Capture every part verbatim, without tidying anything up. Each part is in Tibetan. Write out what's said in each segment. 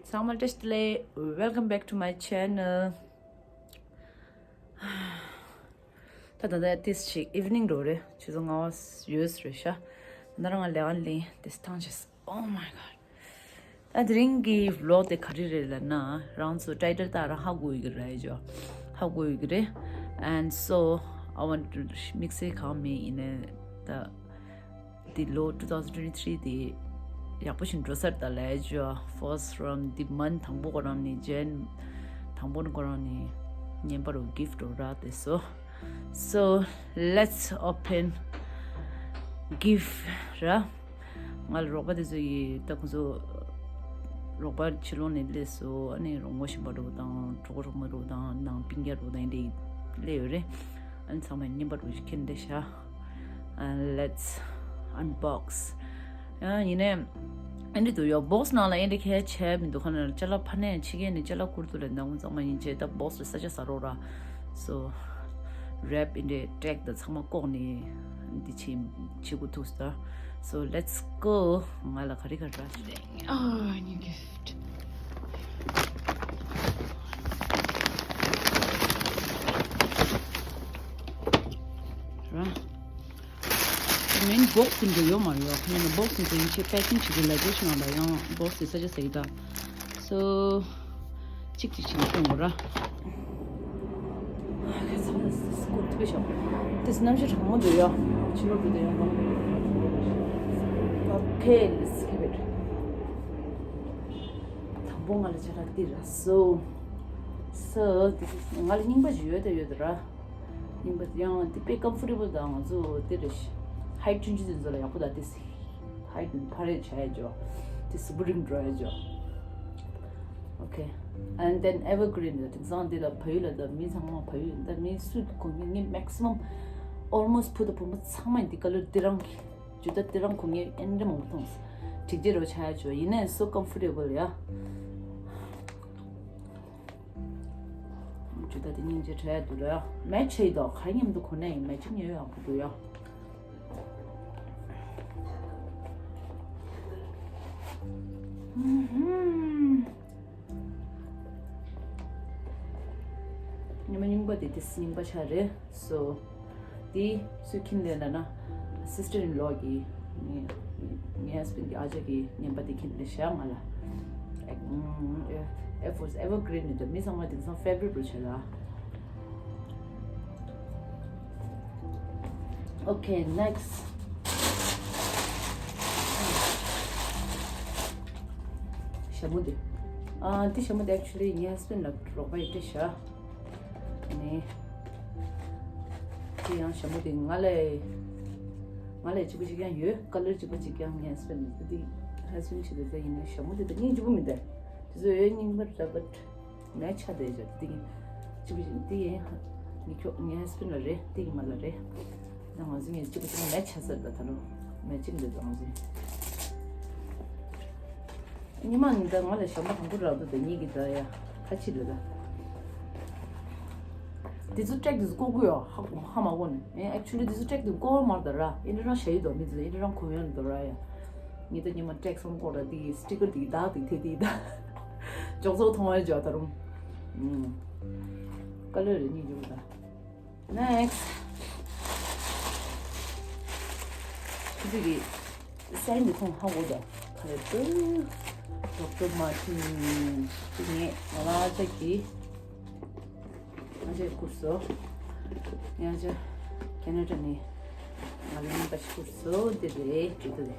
ཚང་མ་བཀྲ་ཤིས་བདེ་ལེགས། Welcome back to my channel. ད་ད་ད་ཏིས་ཅིག་evening་རོ་རེད། ཆུ་ཚོད་ལྔ་པ་ཡོལ་རེད་ཤག་ད་རང་ང་ལས་ཀ་ལས་ཏིས་ཐང་ཆེས། Oh my god. ད་དེ་རིང་གི་vlog་དེ་ག་རེ་རེད་ལབ་ན། རང་ཚོ་title་ལྟར་ཧ་གོ་ཡི་གི་རེད་ཇོ། ཧ་གོ་ཡི་གི་རེད། And so I want to དམིགས་བསལ་གང་མེད་ཡིན་ནའི་ད། འདི་ལོ་two thousand twenty three་དེ་ཡག་པོ་ཞིག་འགྲོ་ས་རེད་ད་ལབ་ཡ་ཅོ། First round་འདི་month་དང་པོ་ཁོ་རང་ནས་Jan་དང་པོ་ནས་ཁོ་རང་ནས་རྔན་པ་རུ་gift་རུ་རག་དེ་སོ། So let's open gift་ར། ང་ལ་རོགས་པ་དེ་ཚོ་ཡིས་ད་ཁོ་ཚོ་རོགས་པ་ཕྱི་ལོགས་ནས་སླེབས་སོ། ཨ་ནི་རོགས་མོ་གཞན་པ་རུ་དང་གྲོགས་པོ་གྲོགས་མོ་རུ་དང་ནང་སྤུན་ཀྱག་རུ་དང་ཡིན་དེ་སླེབས་ཡོད་རེད། ཨ་ནི་ཚང་མས་རྔན་པ་རུ་ཞིག་ཁྱེར་འདི་ཤ། And let's unbox. ཡང་ཡིན་ནའི་ཨེ་འདྲི་འདུག་ཡོ། box་ནང་ལ་ཨེ་འདྲི་གལ་ཆེ་མི་འདུག་ཁ་ན་ཅ་ལག་ཕ་ནས་ཕྱི་རྒྱལ་ནས་ཅ་ལག་བསྐུར་དུ་ལས་འདང་ཚང་མ་ཡིན་ཆེ་ད་box་ལ་ས་ཆ་ཟ་རོགས་ར། So wrap་ཨེ་འདྲི་tag་ད་ཚང་མ་བཀོག་ནས་འདི་ཆེ་ཆེ་གུ་ཐུག་ས། So let's go. ང་ལ་ག་རེ་ག་རེ་ར། Oh, new gift. ར། Main box་ཟིན་གྱི་ཡོད་མ་ཡོད། ཁ་ན་box་ཟིན་གྱི་ཡིན་ཆེ་packing་བྱེད་ཀྱི་ལས་བྱེད་ཤོང་ལ་ཡང་box་དེ་ས་ཆ་ཟ་གི་ད། So གཅིག་གཅིག་བྱེད་ཤོང་གོ་ར། ཁ་ཚང་མ་སྐུ་ཐུག་ཤོག་དེ་སྣམ་ཤེས་གྲང་མོ་འདུག་ཡོད། ཕྱི་ལོག་འགྲོ་དེ་ཡོད་ནོ། Okay, let's skip it. དང་པོ་ང་ལ་ཆ་རག་དེ་ར། So so ང་ལ་རྙིང་པ་ཞིག་ཡོད་དེ་ཡོད་དེ་ར། རྙིང་པ་ཡང་དེ་དཔེ་comfortable་དང་ང་ཚོ་དེ་རེད། Height་ཆུང་ཆུང་དེ་ཚོ་ལ་ཡག་པོ་དང་དེ་Height་འཕར་ཡ་བྱ་ཡ་ཇོ། དེ་སུ་བུ་རིང་འགྲོ་ཡ་ཇོ། Okay. And then evergreen་ལ་དེང་སང་དེ་ལ་བལ་ཡུལ་ལ་ད་མི་ཚང་མ་བལ་ཡུལ་ད་མི་སུ་གོ་ངེ་ངེ་maximum almost་བུ་དང་བུ་མོ་ཚང་མ་འདི་color་དེ་རང་གི་ཇོ་ད་དེ་རང་གོ་ངེ་ཨེ་འདྲ་མང་པོ་མཐོང་། འགྲིག་རྗེས་རོ་བྱ་ཡ་ཇོ། ཡིན་ནའི་so comfortable་ཡ། ཇོ་ད་དེ་སྙིང་རྗེ་བྲལ་འདུག་ར། match་བྱས་དོ་ག་མཉམ་དུ་གོ་ནས་ཡིན་matching་ཡོད་ཡག་པོ་འདུག་ཡ། ཉི་མ་རྙིང་པ་དེ་དེ་རྙིང་པ་ཆགས་རེད། So དེ་སུས་ཁྱིམ་ལས་ན་ན་sister in law་གི་ངའི་husband་གི་ཨ་ཅག་གི་རྔན་པ་དེ་ཁྱིམ་ལས་བཞག་ང་ལ། It was evergreen་ནི་དེ་མི་ཚང་མ་དེང་སང་favorite་རུ་ཆགས་ལ། Okay, next. ཞྭ་མོ་དེ། ཨ་དེ་ཞྭ་མོ་དེ་actually་ངའི་husband་ལ་རོགས་པ་ཡི་སྤྲད་ཤག་ནི། དེ་ཡང་ཞྭ་མོ་དེ་ང་ལས། ང་ལས་གཅིག་པ་གཅིག་ཡང་ཡོད། color་གཅིག་པ་གཅིག་ཡང་ངའི་husband་དེ་husband་གཅིག་དེ་ཡིན་ནའི་ཞྭ་མོ་དེ་དེ་སྙིང་རྗེ་པོ་མི་འདུག་དེ་ཚོ་ཡོད་རྙིང་པ་རེད་but། མེ་ཆ་དེ་བཞག་དེ་གི་ཅི་བི་དེ་ཡིན། ངའི་ཁྱོ་ངའི་husband་ལ་རེད་དེ་གི་མ་ལ་རེད། ད་ང་ཚོ་ངས་ཅི་བི་ཅི་མེ་ཆ་ཟེར་ད་ད་ནོ་མེ་ཅི་འདི་ད་ང་ཚོ་ཉི་མ་ནི་ད་ང་ལ་ཞྭ་མོ་དང་པོ་རག་འདུག་ད་ངེད་ཀྱི་ད་ཡ་ཁ་ཆི་ལ་ད། དེ་ཚོ་track་དེ་ཚོ་ཀོ་ཀུ་ཡོ་ཧ་ཧ་མ་གོ་ནི་ཨེ་actually་དེ་ཚོ་track་དེ་ཀོ་བ་མར་ད་ར་ཨེ་འདྲ་རང་ཞྭ་ཡི་དོ་མི་ཚོ་ཨེ་འདྲ་རང་གོ་ཡོང་དོ་ར་ཡ། ངེད་ད་ཉི་མ་track་སོང་ཀོ་ར་དེ་sticker་དེ་གི་ད་དེ་དེ་དེ་ད། ཅོག་ཙོག་མཐོང་བའི་ཇོ་ད་རུང་། ཀ་ལོ་རི་གཉིས་འཇུག་དང་། Next། ཁྱི་ཚོས་ཀྱི་སའི་མི་ཁོང་ཧ་གོ་ད། ཁ་རེ་ཏུ། Doctor Martens་དེ་ངས་ང་ལ་ཅག་གི་ང་ཅག་ཁུར་སོ། ང་ཅག་ཁེ་ན་ཌ་ནས་ང་ལ་ཡིན་པ་ཞིག་ཁུར་སོ་དེ་རེད་ཅི་ད་རེད།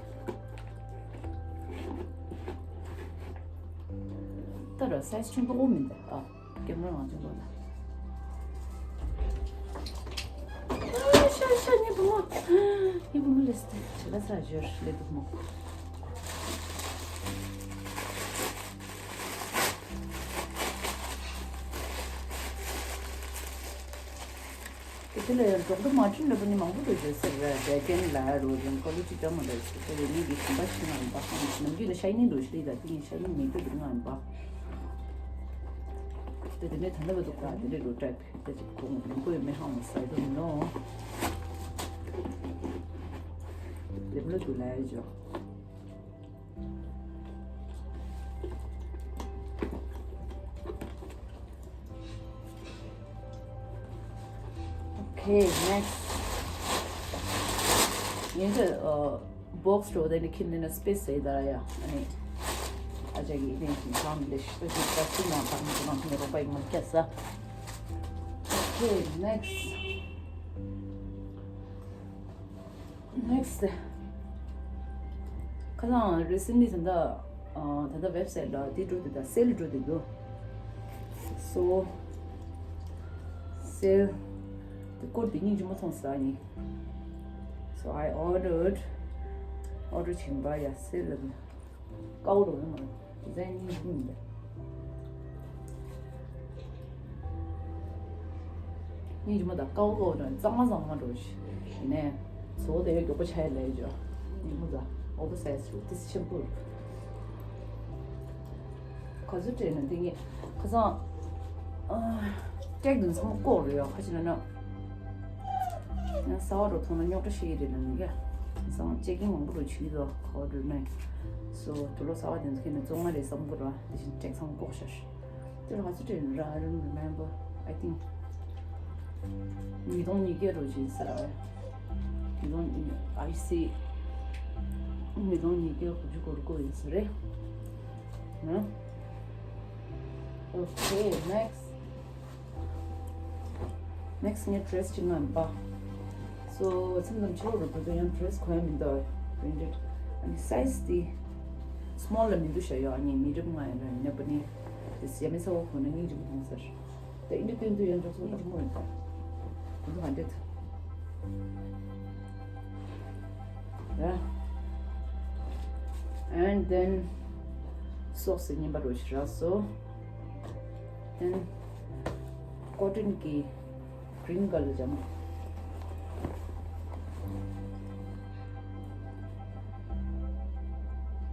ད་ར་སའི་ཆུང་པོ་མིན་ད་ཨ། སྐྱེམས་རང་ང་ཚོ་ལོ་ལ། ཨ་ཤ་ཤ་ཉི་བུ་མོ། ཉི་བུ་མོ་ལེ་སྟེ་བྱེད་ལ་ས་ཞོར་ལེ་བུ་མོ། དེ་ལ་ཡང་ཌོག་ཊར་མར་ཊིན་ལབ་པ་ནི་མང་པོ་འདུག་ཟེར་ཟེར་རེད། རྒན་ལ་རུ་རིང་ཀོ་ལི་ཊི་འདྲ་མ་འདྲ་ཟེར་ཟེར་རེད། ངེད་ཀྱི་ཞིམ་པ་ཞིག་ང་ཡིན་པ་ནམ་རྒྱུན་ལ་ཤའི་ནིང་འདུག་ཤི་ལི་ད་དེ་ངས་ཤའི་ནིང་མེད་དུ་འདུག་ང་ཡིན་པ། དེ་དེ་ནས་ད་ལྟ་བར་དུ་ཁོ་དེ་འདྲའི་རུ་ཊའིབ་དེ་ཅིག་གོང་མང་པོ་ཡོད་མེད་ཧང་མ་སའི་དུ་མི་ནོ། ལེབ་ལ་དུ་ལ་ཡ་ཇོ། Okay, next. ཡིན་གྱི་ཨ་box་འགྲོ་དེ་ནི་ཁྱིམ་ནི་ན་space་ཟེར་ད་ཡ། ཨ་ནི་ཨ་ཅག་གི་ནི་ཁྱིམ་ཚང་ལས་ཤི་ཏོ་ཅིག་ད་ཅི་ན་ད་མི་ཚང་ནི་རོགས་པ་ཡིན་མ་སྐྱ་ས། Okay, next. Next. ཁ་སང་recently་ད་ལྟ་ཨ་ད་ལྟ་website་ལ་དེ་འགྲོ་དེ་ད་sale་འགྲོ་དེ་འདུག So, sale་དེ་སྐོར་དེ་སྙིང་རྗེ་མོ་མཐོང་ས་ནི། So I ordered, order་བྱིན་པ་ཡ་sale་ལ་དཀའ་བོ་རོ་ཡོང་མ་རེད། design་སྙིང་རྗེ་མོ་འདུག་སྙིང་རྗེ་མོ་དང་དཀའ་བོ་དཀའ་བོ་དང་གཙང་མ་གཙང་མ་འགྲོ་ཞིག་ཡིན་ནས། བཟོ་བོ་དེ་ཡོད་མགྱོགས་པོ་ཆ་ཡི་ལས་ཅོ། སྙིང་རྗེ་མོ་དང་oversize་རུ་ཏིས་ཆེན་པོ་རུ། ག་ཚོད་སྤྲད་ན་འདི་ངས་ཁ་སང་ཨ་ཀྲེག་དུ་ཚང་མ་ལྐོག་རེད་ཡ། ཁ་ཅིག་ན་ན་ཡང་གསར་བ་རུ་མཐོང་ན་རྙོག་དྲ་ཤེས་ཀྱི་རེད་ལ་ནི་ཀ། ཁ་སང་ཅེག་གིང་མང་པོ་རུ་བྱུས་དོ་ག་བ་འགྲོ་ནས། སོ་དུ་ལོ་གསར་བ་དེ་ཚོ་ཁྱེད་ནས་བཙོང་ང་རེད་བསམ་གི་ར། དེ་བཞིན་ཀྲེག་ཚང་མ་ལྐོག་ཤར། དེ་ལ་ག་ཚོད་སྤྲད་ན་ར། I don't remember. I think ཉིས་སྟོང་ཉིས་བརྒྱ་རུ་བྱས་ཟེར་ར། ཉིས་སྟོང་ཉིས། I see. ཉིས་སྟོང་ཉིས་བརྒྱ་དགུ་བཅུ་གོ་དགུ་ཡིན་ས་རེད། ཧ། Okay, next. Next་ངས་dress་གཅིག་ངམ་པ། So མཚམས་མཚམས་ཕྱི་ལོགས་རུ་འགྲོ་དུས་ཡང་dress་གོན་ཡ་མི་འདུག printed. ཨ་ནི་size་དེ་small་ལ་མི་འདུག་ཤ་ཡོད། ཨ་ནི་medium་ང་ཡང་ཡིན་ན་པ་ནི་དེ་ཟས་མི་ཚ་བོ་གོན་ན་སྙིང་རྗེ་མོ་མཐོང་ཟེར། ད་ཨིན་དྲི་སྟོན་དུས་ཡང་འཇོག་ཚོགས་ཀྱི་མོ་ཡིན་ད། ཀུན་ཏུ་ག་འདྲེད། ཡ། And then socks་རྙིང་པ་རུ་ཞིག་རག་སོ། Then cotton་གི་green color་ཇ་མ།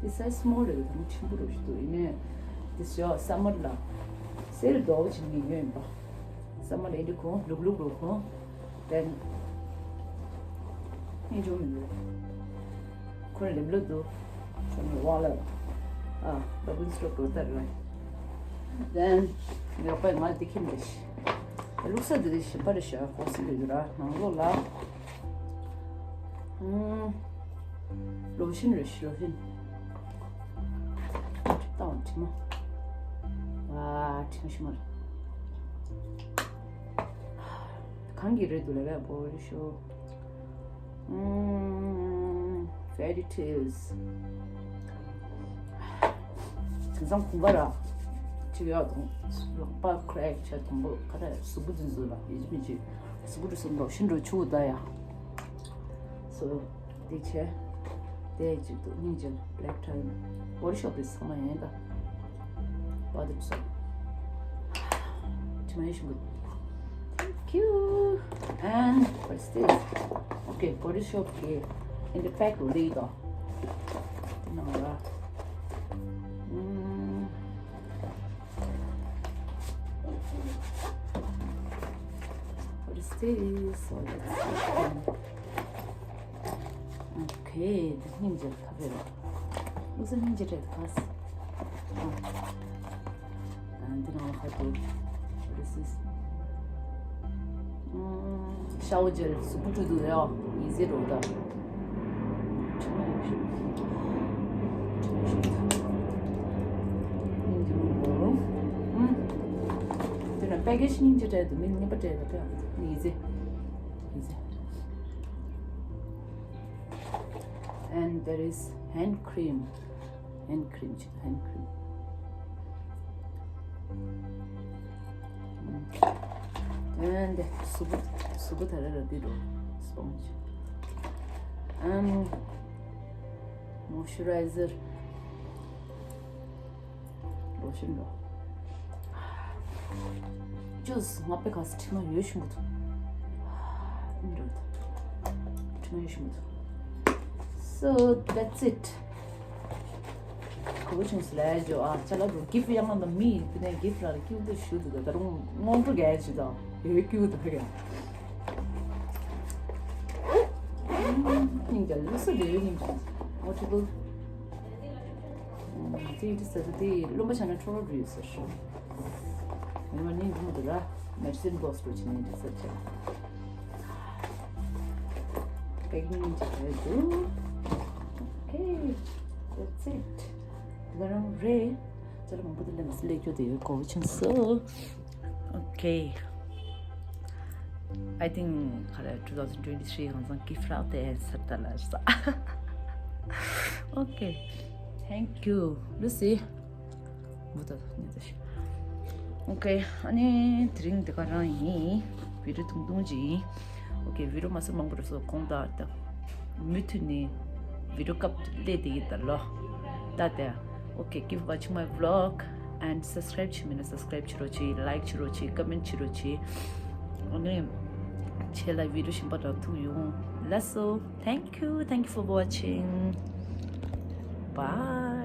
འདི་size small་རེད། ད་ཆེན་པོ་རུ་ཞིག་འདུག་ཡིན་ནའི་འདི་ཞོ་summer་ལ་sale་རྡོག་བྱེད་མི་ཡོད་ཡིན་པ། summer་ལ་འདི་གོང་ལུག་ལུག་རུ་གོང་then་སྙིང་རྗེ་མི་འདུག་ཁོར་ལེབ་ལོ་འདུག་ས་ནི་ཝ་ལ་ཨ་ལ་བུན་སི་ལོ་འགྲོ་ལྟར་རེད། Then་ངའི་པའི་ང་འདི་ཁྱིམ་རེད་ཤི། ལུག་ས་འདི་རེད་ཤི་པ་རེད་ཤི་ཨ་ཧོ་སི་རེད་འདུག་ར། ནང་ལོགས་ལ་ཨུམ། ལོ་ཤིན་རེད་ཤི། ལོ་ཤིན་ཏང་དྲི་མ། ཨ་དྲི་མ་ཤི་མ་རེད། གང་གི་རེད་འདུག་ལ་བས་བོ་རེད་ཤོ། ཨུམ། Fairy Tales། དེང་སང་གོང་པ་ར་ཅིག་ཡོད་དང་། ལག་པ་crack་བྱས་དང་པོ་ཁ་ད་གཟུགས་པོ་འཛིན་བཟོས་ལ་ཡིད་ཆེས་མི་བྱེད། གཟུགས་པོ་འདྲ་སོང་འགྲོ་ཤིན་འགྲོ་ཆུ་ད་ཡ། So་དེ་བྱས་དེ་ཅིག་ཏུ་སྙིང་རྗེ། Black Tile། Body Shop་རེད་ཚང་མ་ཡིན་ད། བ་དུ་སོ། དྲི་མ་ཡིན་ཤིང་གུ། Thank you. And what's this? Okay, Body Shop་གི་in the pack་རེད་ད། དེ་ནང་ལ། ཨུམ། What is this? Oh, that's so fun. Okay, the ninja tabera. Who's a ninja red pass? And then I'll have to. What is this? ཤའོ་ཇེལ་གཟུགས་པོ་བཀྲུ་འདུག་ཡ། ཡིན་ཟེར་རོ་ད། དེ་ན་པེ་ཀེ་ཇི་སྙིང་རྗེ་སྤྲད་འདུག་མི་གཉིས་པ་སྤྲད་ད་ཡིན་ཟེར། ཡིན་ཟེར། And there is hand cream. Hand cream, hand cream. And super, super tarara diro sponge. Um, moisturizer. Lotion ro. Juice, ང་པེ་ཁ་སི་ཁྲི་མ་ཡོད་ཤུང་གི་འདུག་ཨིན་རོ། ཁྲི་མ་ཡོད་ཤུང་གི་འདུག So that's it. གོ་བྱུང་སི་ལས་ཇོ་ཨ་ཅ་ལག་རུ་gift ཡང་ལ་མི་དེ་ནས་gift ལ་ཀྱུ་དུ་ཞུ་དུ་ད་རུང་དངོས་འབྲུ་གས་ཞུ་དང་ཡོད་ཀྱུ་དུ་གས། སྙིང་རྗེ་ལུགས་སྲོལ་དེ་ཡོད་སྙིང་རྗེ། What you do? ཙི་ཡི་ཏི་ས་ཏི་ཏི་རློན་པ་ཆ་ན་ཁྲོ་རོ་རུ་ཡོད་ས་ཤོ། ཡོད་མ་ནི་འདི་མོ་དུ་ར་མེར་སིན་བོ་སི་རུ་ཆི་ནི་ཏི་ས་ཆ། པེག་གིང་ཅིག་རེད་འདུག Okay, that's it. ད་རང་རེད། ཅ་ལག་མང་པོ་དེ་ལས་མ་སི་ལས་སྐྱོ་དེ་ཡོད་གོ་བ་ཆུང་སོ། Okay. I think ཁ་ལ་two thousand twenty-three གང་ཚང་gift wrap དེ་སར་ད་ལ་ས། Okay. Thank you, Lucy. མོ་ད་ནི་ད་ཤི། Okay. ཨ་ནི་དེ་རིང་དེ་ག་རང་ཡིན། བི་ཌི་ཡོ་ཐུང་ཐུང་ཅིག་ཡིན། Okay. བི་ཌི་ཡོ་མ་སུ་མང་པོ་རེད་སོ་གོང་ད་ད། མུ་མཐུད་ནས་བི་ཌི་ཡོ་སྐབས་སླེབས་བསྡད་ཀྱི་ད་ལོ། ད་དེ། Okay, keep watching my vlog and subscribe བྱེད་མེད་ན་subscribe བྱེད་རོགས་བྱེད། Like བྱེད་རོགས་བྱེད། Comment བྱེད་རོགས་བྱེད། ཨ་ནི་ཁྱེད་ལ་བི་ཌི་ཡོ་གཞན་པ་རང་ཐུག་ཡོང་། That's all. Thank you. Thank you for watching. Bye.